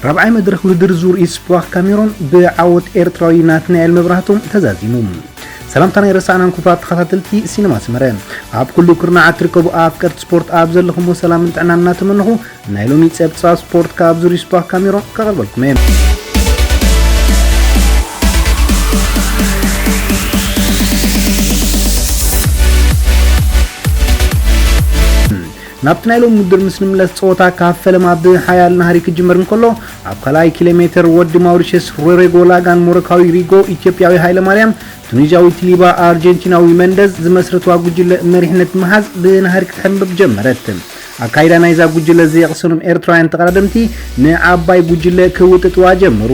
ራብዓይ መድረኽ ውድድር ዙር ኢስፖ ካሜሮን ብዓወት ኤርትራዊ ናትናኤል መብራህቶም ተዛዚሙ። ሰላምታ ናይ ረሳዕናን ክቡራት ተኸታተልቲ ሲነማ ሰመረ፣ ኣብ ኩሉ ኩርናዓት ትርከቡ ኣፍቀርቲ ስፖርት ኣብ ዘለኹሞ ሰላምን ጥዕናን እናተመነኹ፣ ናይ ሎሚ ጸብጻብ ስፖርት ካብ ዙር ኢስፖ ካሜሮን ከቕርበልኩም እየ። ናብቲ ናይ ሎሚ ውድድር ምስ ንምለስ፣ ጸወታ ካብ ፈለማ ብሓያል ናህሪ ክጅመር እንከሎ፣ ኣብ ካልኣይ ኪሎ ሜትር ወዲ ማውሪሸስ ሮድሪጎ ላጋን ሞሮካዊ ሪጎ፣ ኢትዮጵያዊ ሃይለ ማርያም፣ ቱኒዝያዊ ቲሊባ፣ ኣርጀንቲናዊ መንደዝ ዝመስረትዋ ጉጅለ መሪሕነት ብምሓዝ ብናህሪ ክትሕንበብ ጀመረት። ኣካይዳ ናይዛ ጉጅለ ዘየቕሰኖም ኤርትራውያን ተቐዳደምቲ ንዓባይ ጉጅለ ክውጥጥዋ ጀመሩ።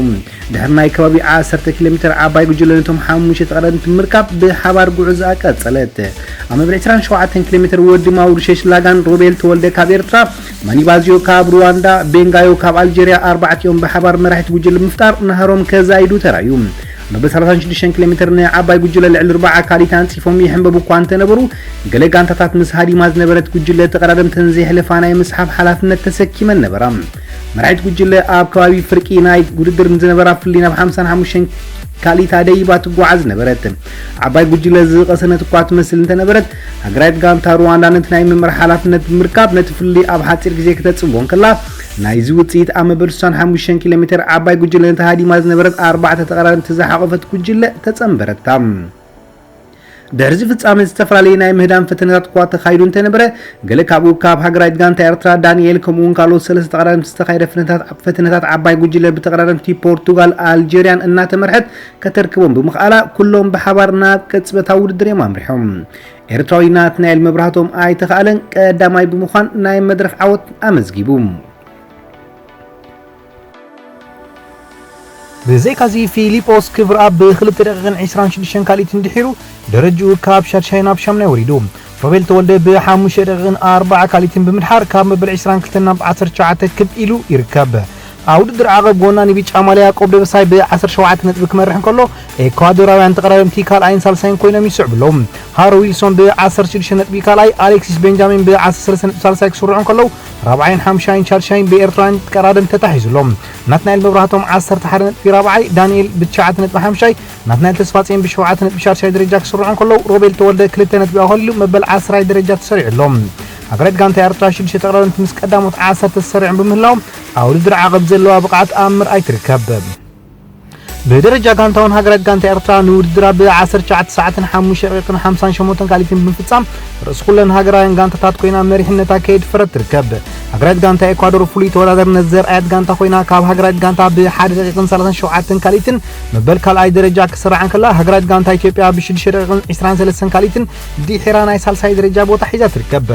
ድሕሪ ናይ ከባቢ ዓሰርተ ኪሎ ሜትር ዓባይ ጉጅለ ነቶም ሓሙሽተ ተቐዳደምቲ ምርካብ ብሓባር ጉዕዞኣ ቀጸለት። ኣብ መበል ዕስራን ሸውዓተን ኪሎ ሜትር ወዲ ማውሪሸስ ላጋን ሮቤል ተወልደ ካብ ኤርትራ፣ ማኒባዝዮ ካብ ሩዋንዳ፣ ቤንጋዮ ካብ ኣልጀርያ ኣርባዕቲኦም ብሓባር መራሒት ጉጅለ ብምፍጣር ናህሮም ከዛይዱ ተራእዩ። መበል ሰላሳን ሽዱሽተን ኪሎ ሜትር ንዓባይ ጉጅለ ልዕሊ ርብዓ ኣካሊት ኣንጺፎም ይሕንበቡ እኳ እንተነበሩ፣ ገለ ጋንታታት ምስ ሃዲማ ዝነበረት ጉጅለ ተቐዳደምተን ዘየሕልፋ ናይ ምስሓብ ሓላፍነት ተሰኪመን ነበራ። መራሒት ጉጅለ ኣብ ከባቢ ፍርቂ ናይ ውድድር ንዝነበራ ፍልልይ ናብ ሓምሳን ሓሙሽተን ካልኢታ ደይባ ትጓዓዝ ነበረት። ዓባይ ጉጅለ ዝቐሰነት እኳ ትመስል እንተነበረት፣ ሃገራዊት ጋንታ ሩዋንዳ ነቲ ናይ ምምራሕ ሓላፍነት ብምርካብ ነቲ ፍልልይ ኣብ ሓጺር ግዜ ክተጽብቦ እንከላ፣ ናይዚ ውጽኢት ኣብ መበል ስሳን ሓሙሽተን ኪሎ ሜትር ዓባይ ጉጅለ ነቲ ሃዲማ ዝነበረት ኣርባዕተ ተቐዳደምቲ ዝሓቖፈት ጉጅለ ተጸንበረታ። ድሕሪ እዚ ፍጻመ ዝተፈላለየ ናይ ምህዳም ፈተነታት እኳ ተኻይዱ እንተነበረ፣ ገለ ካብኡ ካብ ሃገራዊት ጋንታ ኤርትራ ዳንኤል ከምኡ እውን ካልኦት ሰለስተ ተቐዳደምቲ ዝተኻየደ ፈተነታት፣ ፈተነታት ዓባይ ጉጅለ ብተቐዳደምቲ ፖርቱጋል፣ ኣልጀርያን እናተመርሐት ከተርክቦም ብምኽኣላ፣ ኩሎም ብሓባር ናብ ቅጽበታዊ ውድድር እዮም ኣምሪሖም። ኤርትራዊ ናትናኤል መብራህቶም ኣይተኻእለን፣ ቀዳማይ ብምዃን ናይ መድረኽ ዓወት ኣመዝጊቡ። ብዘይካዚ ፊሊጶስ ክብረኣብ ብክልተ ደቂቕን ዕስራን ሽዱሽተን ካልኢትን ድሒሩ ደረጅኡ ካብ ሻድሻይ ናብ ሻምናይ ወሪዱ። ሮቤል ተወልደ ብሓሙሽተ ደቂቕን ኣርባዓ ካልኢትን ብምድሓር ካብ መበል ዕስራን ክልተን ናብ ዓሰርተ ትሽዓተ ክብ ኢሉ ይርከብ። ኣብ ውድድር ዓቐብ ጎና ንቢጫ ማልያ ያዕቆብ ደበሳይ ብ ዓሰርተ ሸውዓተ ነጥቢ ክመርሕ እንከሎ፣ ኤኳዶራውያን ተቐዳደምቲ ካልኣይን ሳልሳይን ኮይኖም ይስዕቡ ኣለዉ። ሃሮ ዊልሶን ብ ዓሰርተ ሽዱሽተ ነጥቢ ካልኣይ፣ ኣሌክሲስ ቤንጃሚን ብ ዓሰርተ ሰለስተ ነጥቢ ሳልሳይ ክስርዑ እንከለዉ፣ ራብዓይን ሓምሻይን ሻድሻይን ብኤርትራውያን ተቐዳደምቲ ተታሒዙ ኣሎ። ናትናኤል መብራህቶም ዓሰርተ ሓደ ነጥቢ ራብዓይ፣ ዳንኤል ብትሽዓተ ነጥቢ ሓምሻይ፣ ናትናኤል ተስፋጽዮን ብሸውዓተ ነጥቢ ሻድሻይ ደረጃ ክስርዑ እንከለዉ፣ ሮቤል ተወልደ ክልተ ነጥቢ ኣኸሊሉ መበል ዓስራይ ደረጃ ተሰሪዑ ኣሎ። ሃገራዊት ጋንታ ኤርትራ ሽዱሽተ ተቐዳደምቲ ምስ ቀዳሞት ዓሰርተ ተሰሪዖም ብምህላዎም፣ ኣብ ውድድር ዓቐብ ዘለዋ ብቕዓት ኣብ ምርኣይ ትርከብ። ብደረጃ ጋንታውን ሃገራዊት ጋንታ ኤርትራ ንውድድራ ብ ዓሰርተ ትሽዓተ ሰዓትን ሓሙሽተ ደቂቕን ሓምሳን ሸሞንተን ካልኢትን ብምፍጻም ርእሲ ኩለን ሃገራውያን ጋንታታት ኮይና መሪሕነት ኣካየድ ፈረት ትርከብ። ሃገራዊት ጋንታ ኤኳዶር ፍሉይ ተወዳዳርነት ዘርኣየት ጋንታ ኮይና ካብ ሃገራዊት ጋንታ ብሓደ ደቂቕን ሰላሳን ሸውዓተን ካልኢትን መበል ካልኣይ ደረጃ ክስራዕ እንከላ ሃገራዊት ጋንታ ኢትዮጵያ ብሽዱሽተ ደቂቕን ዕስራን ሰለስተን ካልኢትን ድሒራ ናይ ሳልሳይ ደረጃ ቦታ ሒዛ ትርከብ።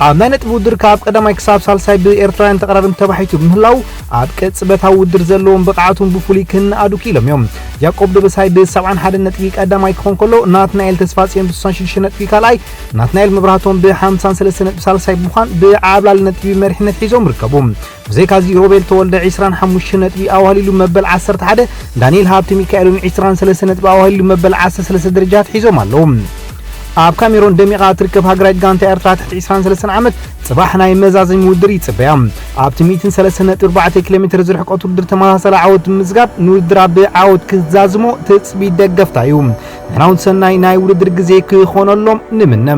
ኣብ ናይ ነጥቢ ውድድር ካብ ቀዳማይ ክሳብ ሳልሳይ ብኤርትራውያን ተቐራረብቲ ተባሒቱ ብምህላው ኣብ ቅጽበታዊ ውድድር ዘለዎም ብቕዓቱን ብፍሉይ ክነኣዱ ክኢሎም እዮም። ያዕቆብ ደበሳይ ብ ሰብዓን ሓደን ነጥቢ ቀዳማይ ክኾን ከሎ ናትናኤል ተስፋጽዮን ብ ስሳን ሽዱሽተ ነጥቢ ካልኣይ፣ ናትናኤል መብራህቶም ብ ሓምሳን ሰለስተን ነጥቢ ሳልሳይ ብምዃን ብዓብላሊ ነጥቢ መሪሕነት ሒዞም ይርከቡ። ብዘይካዚ ሮቤል ተወልደ ዕስራን ሓሙሽተ ነጥቢ ኣዋህሊሉ መበል ዓሰርተ ሓደ፣ ዳንኤል ሃብተ ሚካኤልን ዕስራን ሰለስተን ነጥቢ ኣዋህሊሉ መበል ዓሰርተ ሰለስተ ደረጃ ኣትሒዞም ኣለዉ። ኣብ ካሜሮን ደሚቓ እትርከብ ሃገራዊት ጋንታ ኤርትራ ትሕቲ ዕስራን ሰለስተን ዓመት ጽባሕ ናይ መዛዘሚ ውድድር ይጽበያ። ኣብቲ ሚእትን ሰለስተን ነጥቢ ኣርባዕተ ኪሎ ሜትር ዝርሕቀት ውድድር ተመሳሳሊ ዓወት ብምምዝጋብ ንውድድራ ብዓወት ክትዛዝሞ ትጽቢት ደገፍታ እዩ። ንሕና እውን ሰናይ ናይ ውድድር ግዜ ክኾነሎም ንምነ።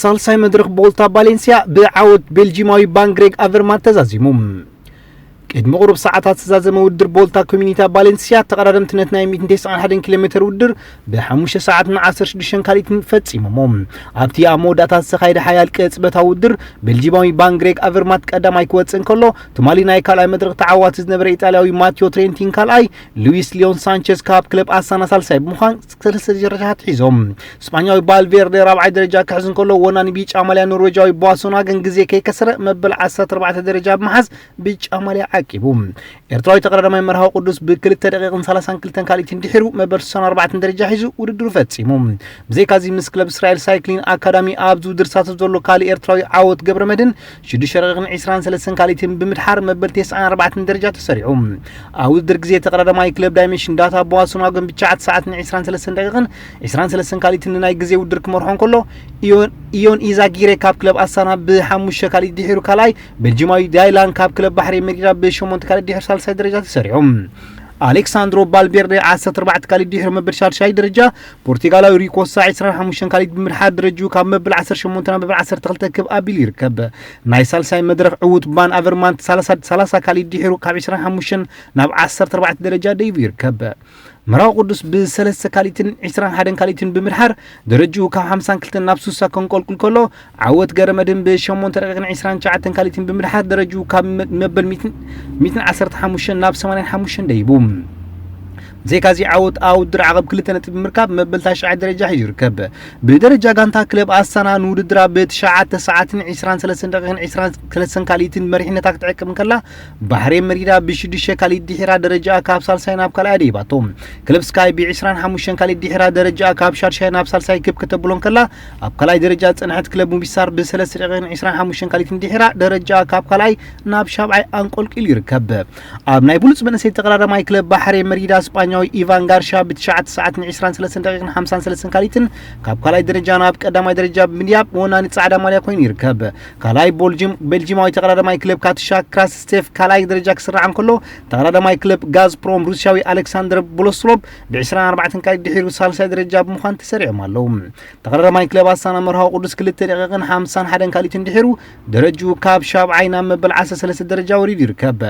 ሳልሳይ መድረኽ ቦልታ ባሌንሲያ ብዓወት ቤልጂማዊ ባንግሬግ ኣቨርማት ተዛዚሙ። ቅድሚ ቁሩብ ሰዓታት ዝተዛዘመ ውድድር ቦልታ ኮሚኒታ ባሌንሲያ ተቐዳደምትነት ናይ ሚእትን ተስዓን ሓደን ኪሎ ሜትር ውድድር ብሓሙሽተ ሰዓትን ዓሰርተ ሽዱሽተን ካልኢትን ፈጺሞሞ። ኣብቲ ኣብ መወዳእታ ዝተኻየደ ሓያል ቅጽበታዊ ውድድር ቤልጂማዊ ባንግሬግ ኣቨርማት ቀዳማይ ክወጽእ እንከሎ፣ ትማሊ ናይ ካልኣይ መድረኽ ተዓዋቲ ዝነበረ ኢጣልያዊ ማቲዮ ትሬንቲን ካልኣይ፣ ሉዊስ ሊዮን ሳንቸዝ ካብ ክለብ ኣስታና ሳልሳይ ብምዃን ሰለስተ ደረጃታት ሒዞም። ስጳኛዊ ባልቬርደ ራብዓይ ደረጃ ክሕዝ እንከሎ፣ ወናኒ ቢጫ ማልያ ኖርዌጃዊ ቦዋሶን ሃገን ግዜ ከይከሰረ መበል ዓሰርተ ኣርባዕተ ደረጃ ብምሓዝ ቢጫ ማልያ ዓቂቡ። ኤርትራዊ ተቐዳዳማይ መርሃዊ ቅዱስ ብክልተ ደቂቕን ሰላሳን ክልተን ካልኢትን ድሒሩ መበል ስሳን ኣርባዕተን ደረጃ ሒዙ ውድድሩ ፈጺሙ። ብዘይካዚ ምስ ክለብ እስራኤል ሳይክሊን ኣካዳሚ ኣብዚ ውድድር ዝሳተፍ ዘሎ ካልእ ኤርትራዊ ዓወት ገብረመድህን ሽዱሽተ ደቂቕን ዒስራን ሰለስተን ካልኢትን ብምድሓር መበል ተስዓን ኣርባዕተን ደረጃ ተሰሪዑ። ኣብ ውድድር ግዜ ተቐዳዳማይ ክለብ ዳይሜንሽን ዳታ ቦዋሶን ሃገን ብትሽዓተ ሰዓትን ዒስራን ሰለስተን ደቂቕን ዒስራን ሰለስተን ካልኢትን ንናይ ግዜ ውድድር ክመርሖ እንከሎ፣ ኢዮን፣ ኢዮን ኢዛጊሬ ካብ ክለብ ኣስታና ብሓሙሽተ ካልኢት ድሒሩ ካልኣይ፣ ቤልጂማዊ ዳይላን ካብ ክለብ ባሕሬን መሪዳ ብሸሞንተ ካልኢት ድሒሩ ሳልሳይ ደረጃ ተሰሪዑ። ኣሌክሳንድሮ ባልቤርዴ ዓሰርተ ኣርባዕተ ካልኢት ድሒሩ መበል ሻድሻይ ደረጃ፣ ፖርቱጋላዊ ሪኮ ሳዕ ዒስራን ሓሙሽተን ካልኢት ብምድሓር ደረጅኡ ካብ መበል ዓሰርተ ሸሞንተ ናብ መበል ዓሰርተ ክልተ ክብ ኣቢሉ ይርከብ። ናይ ሳልሳይ መድረኽ ዕዉት ባን ኣቨርማንት ሰላሳ፣ ሰላሳ ካልኢት ድሒሩ ካብ ዒስራን ሓሙሽተን ናብ ዓሰርተ ኣርባዕተ ደረጃ ደይቡ ይርከብ። መርሃዊ ቅዱስ ብሰለስተ ካልኢትን ዒስራን ሓደን ካልኢትን ብምድሓር ደረጅኡ ካብ ሓምሳን ክልተን ናብ ስሳ ከንቆልቁል ከሎ፣ ዓወት ገረመድህን ብሸሞንተ ደቂቕን ዒስራን ትሽዓተን ካልኢትን ብምድሓር ደረጅኡ ካብ መ-፣ መበል ሚእትን፣ ሚእትን ዓሰርተ ሓሙሽተን ናብ ሰማንያን ሓሙሽተን ደይቡ። ብዘይካዚ ዓወት ኣብ ውድድር ዓቐብ ክልተ ነጥቢ ብምርካብ መበል ታሽዓይ ደረጃ ሒዙ ይርከብ። ብደረጃ ጋንታ ክለብ ኣስታና ንውድድራ ብትሽዓተ ሰዓትን ዒስራን ሰለስተን ደቂቕን ዒስራን ሰለስተን ካልኢትን መሪሕነታ ክትዕቅብ እንከላ፣ ባሕሬን መሪዳ ብሽዱሽተ ካልኢት ድሒራ ደረጃኣ ካብ ሳልሳይ ናብ ካልኣይ ደይባቶ። ክለብ ስካይ ብዒስራን ሓሙሽተን ካልኢት ድሒራ ደረጃኣ ካብ ሻድሻይ ናብ ሳልሳይ ክብ ከተብሎ እንከላ፣ ኣብ ካልኣይ ደረጃ ዝጸንሐት ክለብ ሙቢስታር ብሰለስተ ደቂቕን ዒስራን ሓሙሽተን ካልኢትን ድሒራ ደረጃኣ ካብ ካልኣይ ናብ ሻብዓይ ኣንቆልቂሉ ይርከብ። ኣብ ናይ ብሉጽ መንእሰይ ተቐዳዳማይ ክለብ ባሕሬን መሪዳ ስጳኛዊ ኢቫን ጋርሻ ብትሽዓተ ሰዓትን ዒስራን ሰለስተን ደቂቕን ሓምሳን ሰለስተን ካልኢትን ካብ ካልኣይ ደረጃ ናብ ቀዳማይ ደረጃ ብምድያብ ወናኒ ጻዕዳ ማልያ ኮይኑ ይርከብ። ካልኣይ ቦልጅም-፣ ቤልጂማዊ ተቐዳዳማይ ክለብ ካትሻ ክራስስቴፍ ካልኣይ ደረጃ ክስራዕ እንከሎ፣ ተቐዳዳማይ ክለብ ጋዝፕሮም ሩስያዊ ኣሌክሳንደር ቦሎስሎብ ብዒስራን ኣርባዕተን ካልኢት ድሒሩ ሳልሳይ ደረጃ ብምዃን ተሰሪዖም ኣለዉ። ተቐዳዳማይ ክለብ ኣስታና መርሃዊ ቅዱስ ክልተ ደቂቕን ሓምሳን ሓደን ካልኢትን ድሒሩ ደረጅኡ ካብ ሻብዓይ ናብ መበል ዓሰርተ ሰለስተ ደረጃ ወሪዱ ይርከብ።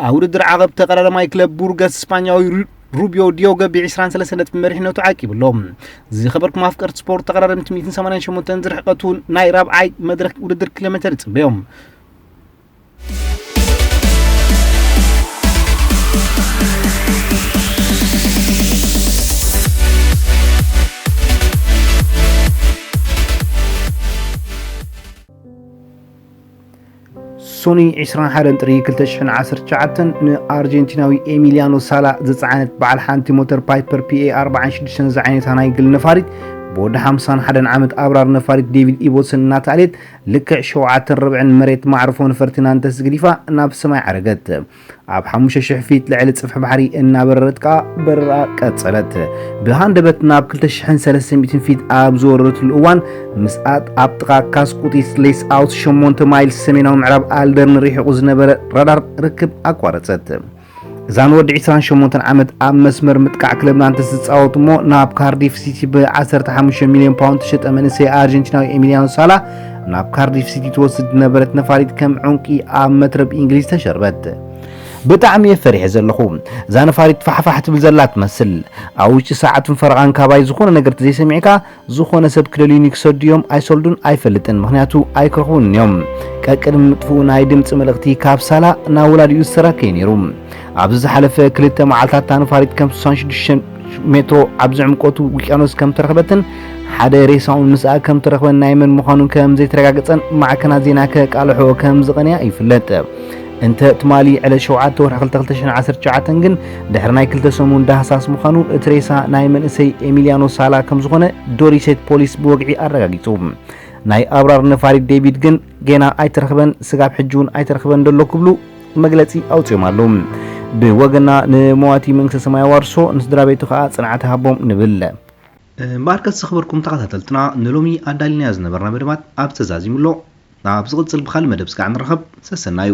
ኣብ ውድድር ዓቐብ ተቐዳዳማይ ክለብ ቡርገስ ስጳኛዊ ሩ-፣ ሩቢዮ ዲዮጎ ብዒስራን ሰለስተን ነጥቢ መሪሕነቱ ዓቂቡ ኣሎ። ዝኸበርኩም ኣፍቀርቲ ስፖርት፣ ተቐዳደምቲ ሚእትን ሰማንያን ሸሞንተን ዝርሕቀቱ ናይ ራብዓይ መድረኽ ውድድር ኪሎ ሜተር ይጽበዮም። ሶኒ ዕስራን ሓደን ጥሪ ክልተ ሽሕን ዓሰርተ ትሽዓተን ንኣርጀንቲናዊ ኤሚሊያኖ ሳላ ዝጸዓነት በዓል ሓንቲ ሞተር ፓይፐር ፒኤ ኣርባዓን ሽዱሽተን ዝዓይነታ ናይ ግል ነፋሪት ብወዲ ሓምሳን ሓደን ዓመት ኣብራር ነፋሪት ዴቪድ ኢቦስን እናተኣልየት ልክዕ ሸውዓተን ርብዕን መሬት ማዕርፎ ንፈርቲናንደስ ዝግዲፋ ናብ ሰማይ ዓረገት። ኣብ ሓሙሽተ ሽሕ ፊት ልዕሊ ጽፍሒ ባሕሪ እናበረረት ከኣ በረራ ቀጸለት። ብሃንደበት ናብ ክልተ ሽሕን ሰለስተ ሚእትን ፊት ኣብ ዝወረደትሉ እዋን፣ ምስኣት ኣብ ጥቓ ካስቁጢስ ሌስ ኣውት ሸሞንተ ማይል ሰሜናዊ ምዕራብ ኣልደርን ርሒቑ ዝነበረ ራዳር ርክብ ኣቋረጸት። እዛ ንወዲ ዕስራን ሸሞንተን ዓመት ኣብ መስመር ምጥቃዕ ክለብ ናንተስ ዝጻወት እሞ ናብ ካርዲፍ ሲቲ ብ ዓሰርተ ሓሙሽተ ሚልዮን ፓውንድ ተሸጠ መንእሰይ ኣርጀንቲናዊ ኤሚሊያኖ ሳላ፣ ናብ ካርዲፍ ሲቲ ትወስድ ዝነበረት ነፋሪት ከም ዕንቂ ኣብ መትረብ እንግሊዝ ተሸርበት። ብጣዕሚ እየ ፈሪሐ ዘለኹ። እዛ ነፋሪት ፋሕፋሕ ትብል ዘላ ትመስል። ኣብ ውሽጢ ሰዓትን ፈረቓን ካባይ ዝኾነ ነገር ተዘይሰሚዕካ፣ ዝኾነ ሰብ ክደልዩኒ ክሰዱ እዮም፣ ኣይሰልዱን፣ ኣይፈልጥን፣ ምኽንያቱ ኣይክረኽቡን እዮም። ቀቅድሚ ምጥፍኡ ናይ ድምፂ መልእኽቲ ካብ ሳላ ናብ ወላዲኡ ዝተራከየ ነይሩ። ኣብዚ ዝሓለፈ ክልተ መዓልታት እታ ነፋሪት ከም ስሳን ሽዱሽተ ሜትሮ ኣብ ዝዕምቆቱ ውቅያኖስ ከም ተረኽበትን ሓደ ሬሳውን ምስኣ ከም ተረኽበን ናይ መን ምዃኑ ከም ዘይተረጋገጸን ማዕከናት ዜና ከቃልሖ ከም ዝቐንያ ይፍለጥ። እንተ ትማሊ ዕለት ሸውዓተ ወርሒ ክልተ ክልተ ሽሕን ዓሰርተ ትሽዓተን ግን ድሕሪ ናይ ክልተ ሰሙን ዳህሳስ ምዃኑ እቲ ሬሳ ናይ መንእሰይ ኤሚሊያኖ ሳላ ከም ዝኾነ ዶሪሴት ፖሊስ ብወግዒ ኣረጋጊጹ። ናይ ኣብራር ነፋሪት ዴቪድ ግን ጌና ኣይተረኽበን፣ ስጋብ ሕጂ እውን ኣይተረኽበን ደሎ ክብሉ መግለጺ ኣውጺኦም ኣለዉ። ብወገና ንመዋቲ መንግስተ ሰማይ ኣዋርሶ፣ ንስድራ ቤቱ ከኣ ጽንዓት ሃቦም ንብል። እምበኣርከስ ዝኸበርኩም ተኸታተልትና፣ ንሎሚ ኣዳሊናዮ ዝነበርና መደባት ኣብ ተዛዚሙ ኣሎ። ኣብ ዝቕጽል ብኻልእ መደብ ስጋዕ ንራኸብ። ሰሰናዩ።